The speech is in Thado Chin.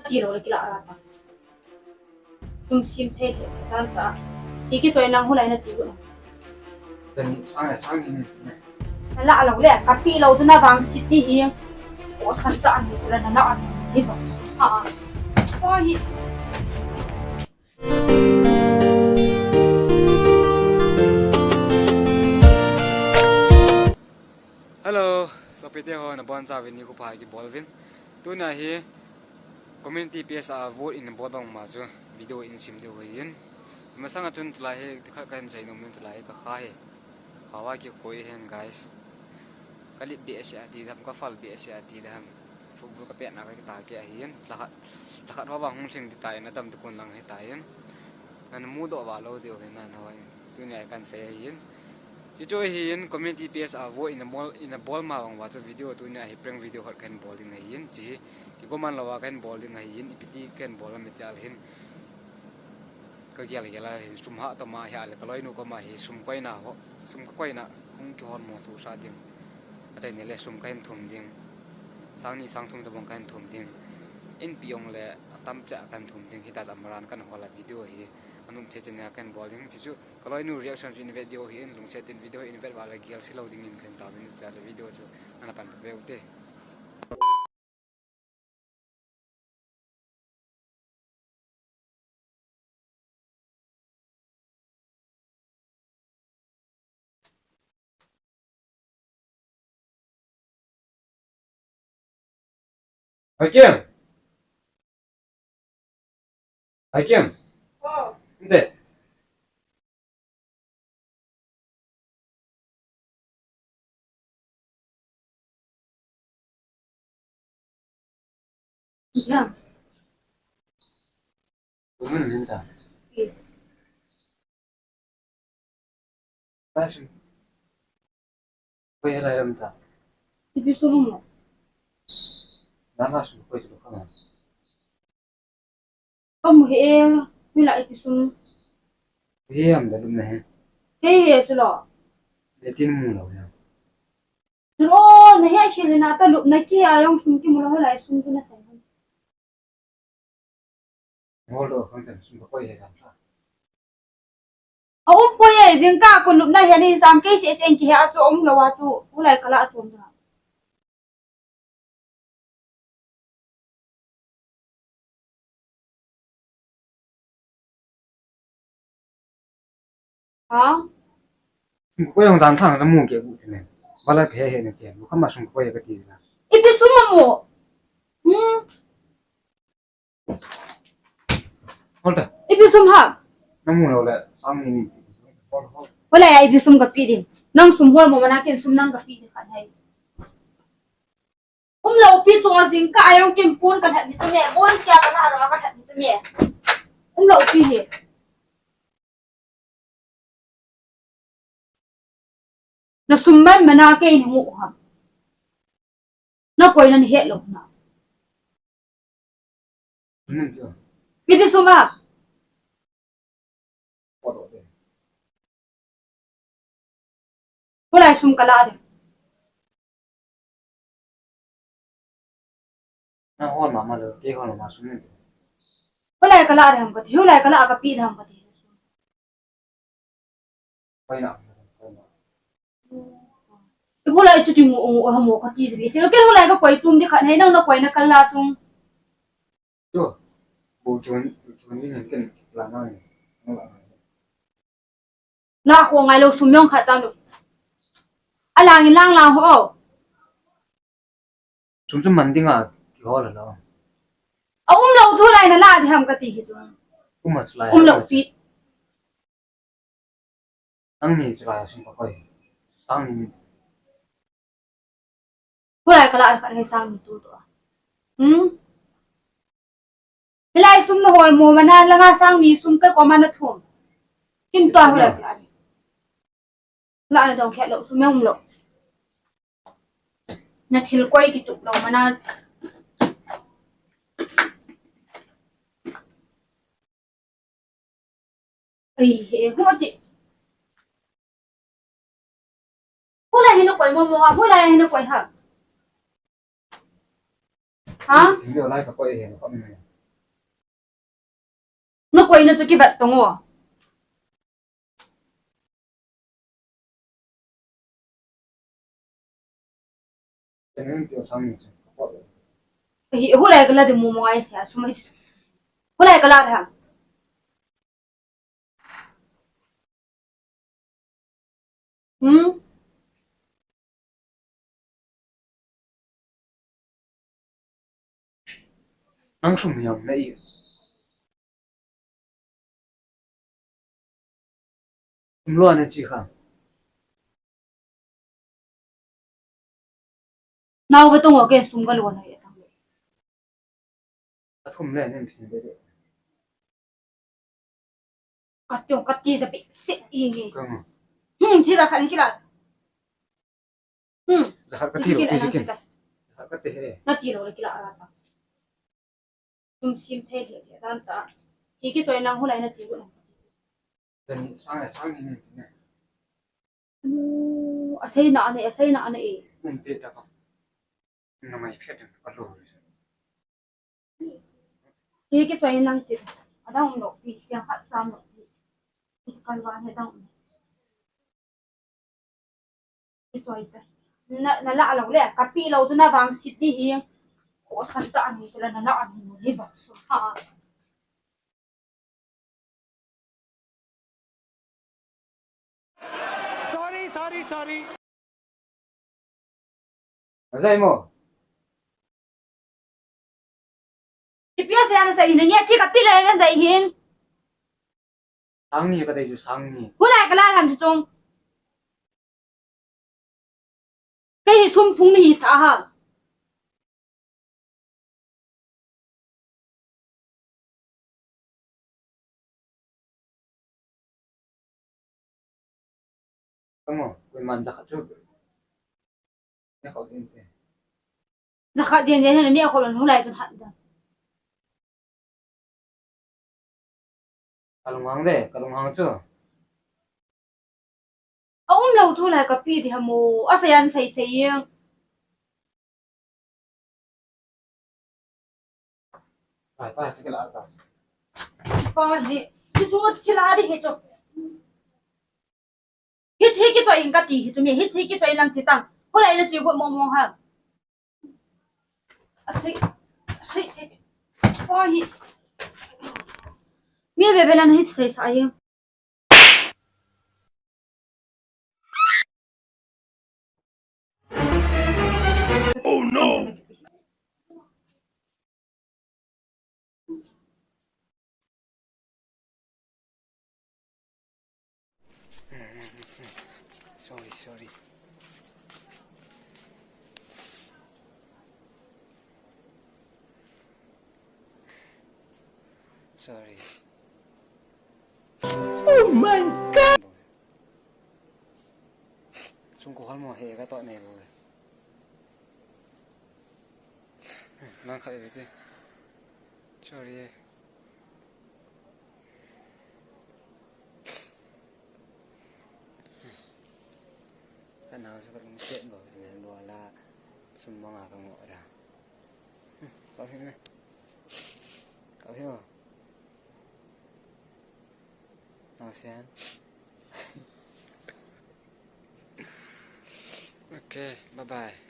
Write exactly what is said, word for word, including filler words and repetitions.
Kilo le kila ra ta. Tum sim phe phe tan ta. Ti ki toy nang hulai na chi gu na. Tani sang le sang ni. Na la lo le ka pi lo tu na bang sit ni hi. Ko san ta an la na na an ni ba. Ha. Ko hi. Hello, sopite ho, nabonchauvin nikho pha kibol uvin. Tunia hi community P S A vote in bol bang ma chu video in sim diu ahin. Masanga chun chulai hi khat kahin sei nom in, chulai hi ka kha hi. Kha va kikoi hen guys. Ka lip behseh a ti dam, ka phal behseh a ti dam. Football ka pet na ka kita ke ahin. Lha khat, lha khat ho vang hung lhing ti ta in, atam tu kon lang hi ta in. Nan mu doh va lou diu hin nan ho in. Tunia kahin sei ahin. Hichu ahin community P S A vote in bol, in bol ma vang va chu video tunia hi prank video khat kahin bol ding ahin. Chi hi kigo man lou va kahin bol ding ahin. Ipi ti kahin bol a mi ti a le hin. Ka gel gel a hin sum ha toma hi a le ka loinu koma hi sum koina ho, sum ka koina hung kihol mo chu sa ding. Achaina le sum kahin thum ding. Sang ni sang thum tabang kahin thum ding. Inpi ong le atam cha kahin thum ding. Hita jam ran kahin hol a video hi. Anung che che nia kahin bol ding. Chi chu ka loinu reaction chu in vet diu ahin, lungset in video in vet va le gel si lou ding in kahin tauvin, cha le video chu ana pan ve u te. Hakim. Hakim. Oh. Inte. Ya. Kumun minta. Iya. Passion. Koi hala yam ta. Ipi sum mo. Nana sum koi tu kama. Kamu he, mila ipi sum. He am da lum na he. He he sulo. Le tin mu lo ya. Sulo, na he khel na ta lum na ki a yong sum ki mu lo, hoilai sum tu na sai. Ngol lo khang chan sum ka koi he jam sa. A um poi e, jingkah kon lupna hi ani sam kei se se en ki he a chu um lo a chu, hoilai kala a chu um da. Ha? Sum ka koi jong jang thang na mu ke bu tine. Bala ke he ne ke. Bu kama sum ka koi ka ti na. Ipi sum mo. Hmm. Hol ta. Ipi sum ha? Na mu lo le, sang ni ni. Hol, hol. Hoilai a ipi sum ka pe ding. Nang sum hol mo mana ken sum nang ka pe ding khat hai. Um lo pi chu jingkah a jong ken pon ka lhat ni chu me. Bon sia ka la ro ka lhat ni chu me. Um lo pi hi. Na sum man mana kei na mu ham. Na koi na het lo na. Ipi sum a. Hoilai sum kala de. Na hol mama lo, kei hol mama sum ni. Hoilai kala de ham kati, hoilai kala ka pe de ham kati. Koi na, koi na. Ipi hoilai chu ti mu, mu, ha mo kati ji. Silo ken hoilai ka koi chung di khat hai nang na koi na kala chung. Chu. Bu chun, bu chun ni ken la na ni. La ko ngai lo sum jong khat chang lo. A lang in lang lang ho. Sum sum man ding a ki hol lo. A um lo chu lai na la di ham kati hi chu. Um a chu lai. Um lo pi. Nang ni chu lai sum ka koi. Sang ni. Hoilai kala khat hai sang ni tu tu. Hmm? Hilai sum na hol mo mana langa sang ni sum ka koma na thum. Kin tua hoilai kala. La na dong khet lo sum um lo. Na thil koi kitup lo mana. Ai, he, ho ti. Hoilai hin koi mo mo, hoilai hin koi ha. Ha? Hindi, wala ka koi he, kami mo. Koina chu kivet tong o. Hi, hulai kala de mo mo ai sa, sum ai. Hulai kala da. Hmm? Nang sum hiam na i. Sum lo na chi kha. Nau ve tong o ke sum ka lo na ye tang. Ka thum le nem sin de. Ka tiong ka ti ja pi se i nge. Ka ngo. Hmm, chi da khan kila. Hmm. Jakhat ka ti lo, kila, ti nang kila. Jakhat ka ti he. Na ti lo kila ala ta. Tum sim thei thei thei dan ta. Chi kitoh nang hulai na chi gu nang. Tani sang sang ni ni. Nu, asei na ne, asei na ne. Nen pe ta ka. Na mai phet ka lo. Chi kitoh nang chi. Adang nok pi, chiang khat sam nok pi. Kan wa he dang. Kitoh ta. Na, na la lo le, ka pi lo tu na vang sit ni hi. Ko san ta ni tu la na la ni ni ba su ha. Sorry, sorry, sorry. Azai mo. Ipi asei ana sei hin, nge chi ka pi le le dai hin. Sang ni ka dai chu sang ni. Hulai kala ram chu chung. Kei hi sum phung ni hi sa ha. Kamo, koiman jakhat chu. Ne khau din te. Jakhat jen jen ne khau lon hulai tun hat da. Ka lunghang de, ka lunghang chu. A um lo thu lai ka pi di hamo, asei an sei sei yeng. Pai, pai, chikila ta. Pa hi, chi chu chila di hi chu. Hichi kitoh in ka ti hi chu mi, hichi kitoh in lang chi tang. Hulai na chi gu mo mo ha. Asei, asei, pa hi. Mi ve ve la na hichi sei sa yeng. Oh no! Sorry, sorry. Sorry. Oh my God! Sung ko hal mo he ka to ne lo. Nang khai bete. Sorry. Ka nau sa ka lung set bo, men bo la sum manga ka ngo ra. Ka hi me. Ka hi mo. Nau sen. Okay, bye bye.